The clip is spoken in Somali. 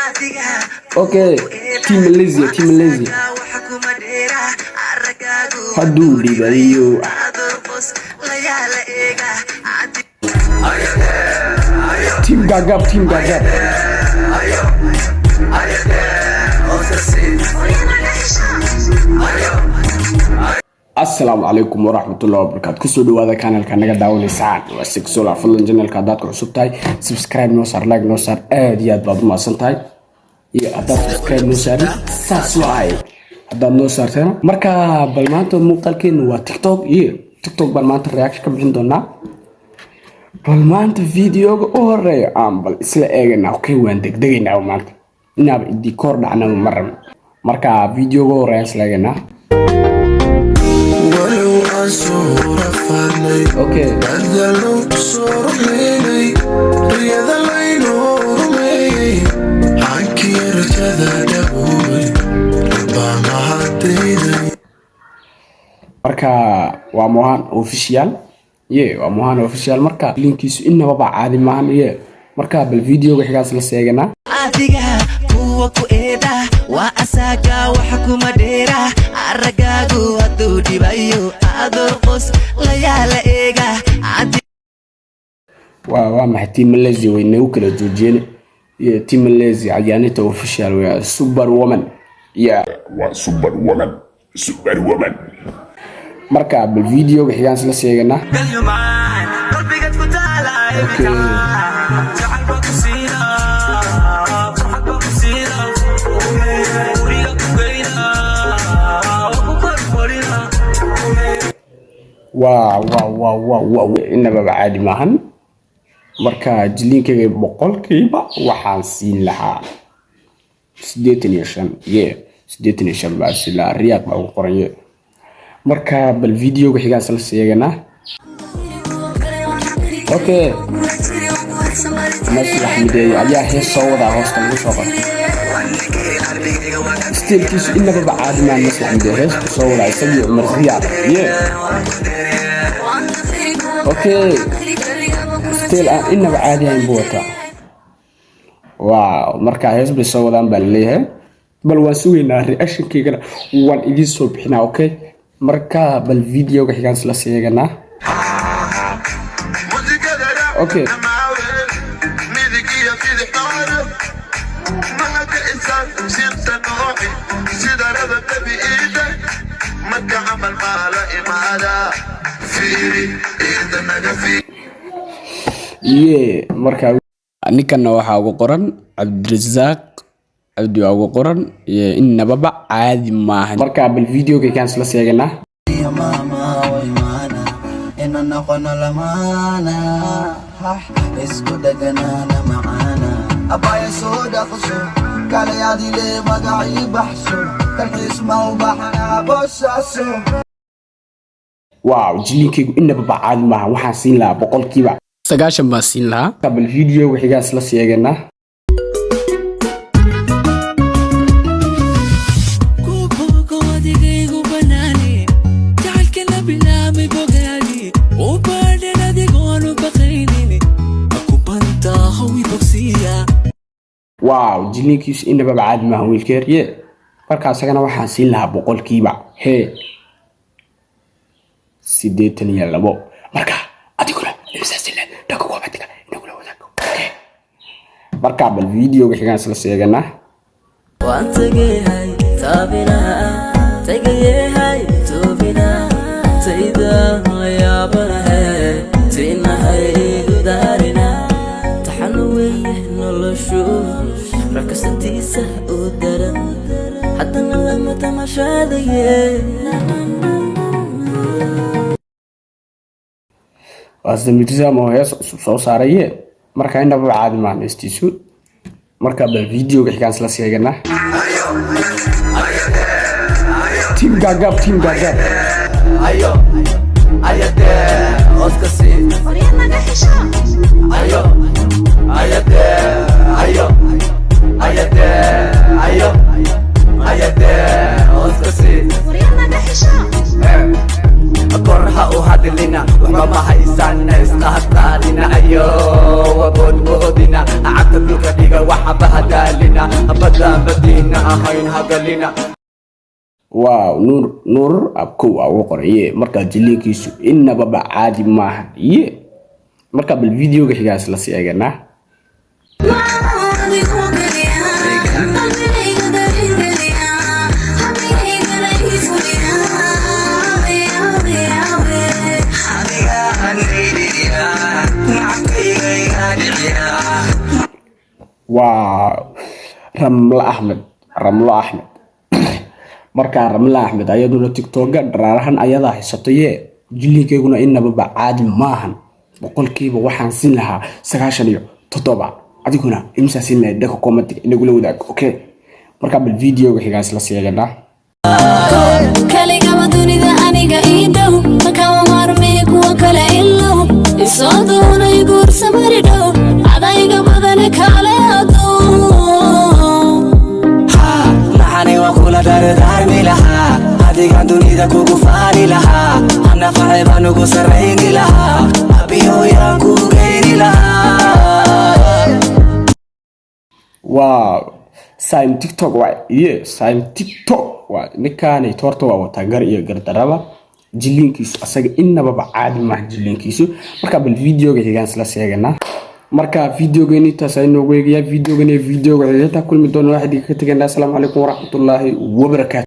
Okay, Team Malaysia, Team Malaysia. Hadduu dhibayo. Team Gagab, Team Gagab. Asalaamu calaykum waraxmatullahi wabarakaatu. Kusoo dhawaada kanalka naga daawanaysaan waa Sixola. Fadlan, channelka haddaad ku cusub tahay, subscribe noo saar, like noo saar. Aad iyo aad baad u mahadsan tahay. Iyo haddaad subscribe noo saarin, saas waay. Haddaad noo saartana marka, bal maanta muuqaalkeenu waa TikTok iyo TikTok baan maanta reaction ka bixin doonaa. Bal maanta videoga u horeeya aan bal isla eeganaa. Okay, waan degdegaynaa maanta, inaaba idii koor dhacnaba ma rabno. Marka videoga u horeeya isla eeganaa. Walow aan soo rafaadnay, badalo soo rumaynay, riyada laynoo rumeeyey, xankii rajada dhaboobay baa mahadayday. Marka waa Mohan Official. Ye, waa Mohan Official. Marka linkiisu inababa caadi maahan. Ye, marka bal videoga xigaas la seeganaa. Adiga kuwa ku eeda waa asaga, wax kuma dheera. Aragaagu hadduu dhibayo, adoo qos layaala eega. Waa maxay? Team Malaysia way nagu kala joojiyeen. Iyo Team Malaysia, Ayaanita Official waa super woman. Yeah. Waa super woman, super woman. Marka bal videoga xigaas la seeganaa. Okay. Waa inababa caadi maahan. Marka jiliinkayga 100% waxaan siin lahaa 85. Ye, 85 baa siin lahaa. Riyaad baa ugu qoran. Ye, marka bal videoga xigaas la seeganaa. Okay, Maslax Mideeye ayaa hees soo wadaa, hoosta lagu soo qoray. Style-kiisu inababa caadi maahan. Maslax Mideeye hees ku soo wadaa, isagii Cumar Riyaad. Ye, okay, style aan inaba caadi ahayn buu wataa. Wow, marka hees bay soo wadaan baa laleeyahay. Bal waan sugaynaa, reactionkaygana waan idiin soo bixinaa. Okay, marka bal videoga xigaan isla seeganaa. Okay. Midig iyo bidixooda mahaka isaan sirta nooci sida raba bebi iida marka camal maa la imaada fiiri iida naga fiiri. Ye, marka ninkanna waxaa ugu qoran Cabdirasaaq Cabdi waa ugu qoran. Ye, inababa caadi maahan. Marka bal videoga xigaan isla seeganaa. Mama waymaana ina noqono lamaana isku dheganaana macaana abaya soo dhaqso kalayaadile magacii baxso dalxiis ma u baxnaa boosaaso. Wow, jiliinkaygu inababa caadi maahan. Waxaan siin lahaa 90% baan siin lahaa. Bal videoga xigaan isla seeganaa. Kubogo adigaygu banaani jacaylka la bilaabay bogaagi u baadhan adigoonu baqaynin akubantaa hawi bogsiya. Wow, jiliinkiisu inababa caadi maahan wiilkeer. Ye, marka isagana waxaan siin lahaa hee 82%. Marka adiguna imsaa siin lahayd? Dhanka comment-iga inagula wadaag. Okay, marka bal videoga xigaan isla seeganaa. Waan tagayhay taabina tagayhay toobina tayda yaabanahe tinahay gudaarina taxano weeye noloshu rakasantiisa u daran haddana lama tamashaadaye. Waa Samitisam oo hees cusub soo saaraye. Marka inababa caadi maahan heestiisu. Marka bal videoga xigaan isla seeganaa. Team Gagab, Team Gagab. Ayo ayade oskasi ayo ayade ayo ayade ayo ayade oskasi. Kor ha u hadlina, waxba ma haysana, isqaadqaadina, ayo waboodboodina, cagta dhulka dhiga, waxba hadaalina. Badaan badiina ahayn hagalina. Wow, Nuur Nuur Abkow aa ugu qoray ye. Markaa jiliinkiisu inababa caadi maaha ye. Markaa bal videoga xigaas lasii eeganaa. Waa Ramlo Axmed, Ramlo Axmed. Markaa Ramlo Axmed ayaduna TikToka dharaarahan ayadaa haysato ye. Jiliinkeyguna inababa caadi maahan. Boqolkiiba waxaan siin lahaa 97. Adiguna imsaa siin lahayd? Dhanka commentiga inagula wadaag. Okay, markaa bal videoga xigaas la seeganaa. Kaligaba dunida aniga ii dhow, makama maarmee kuwa kale ilow. Isoo doonay guursa mari dhow, adayga badane kaale adow. Maxani waa kula dardaarmi lahaa, adigaan dunida kugu faani lahaa, hanafaxe baan ugu sarrayni lahaa, abiyooyaan ku geyni lahaa. Wow, Sim TikTok waay ye, Sim TikTok waay. Ninkaanay toorta waa wataa gar iyo gardaraba. Jiliinkiisu asaga inababa caadi maaha jiliinkiisu. Marka bal videoga xigaan isla seeganaa. Marka videogeeni intaas aynoogu eegayaa. Videogan iyo videoga xiga intaa kulmi doona, waxaa idinkaga teganaa asalaamu calaykum waraxmatullaahi wabarakaatu.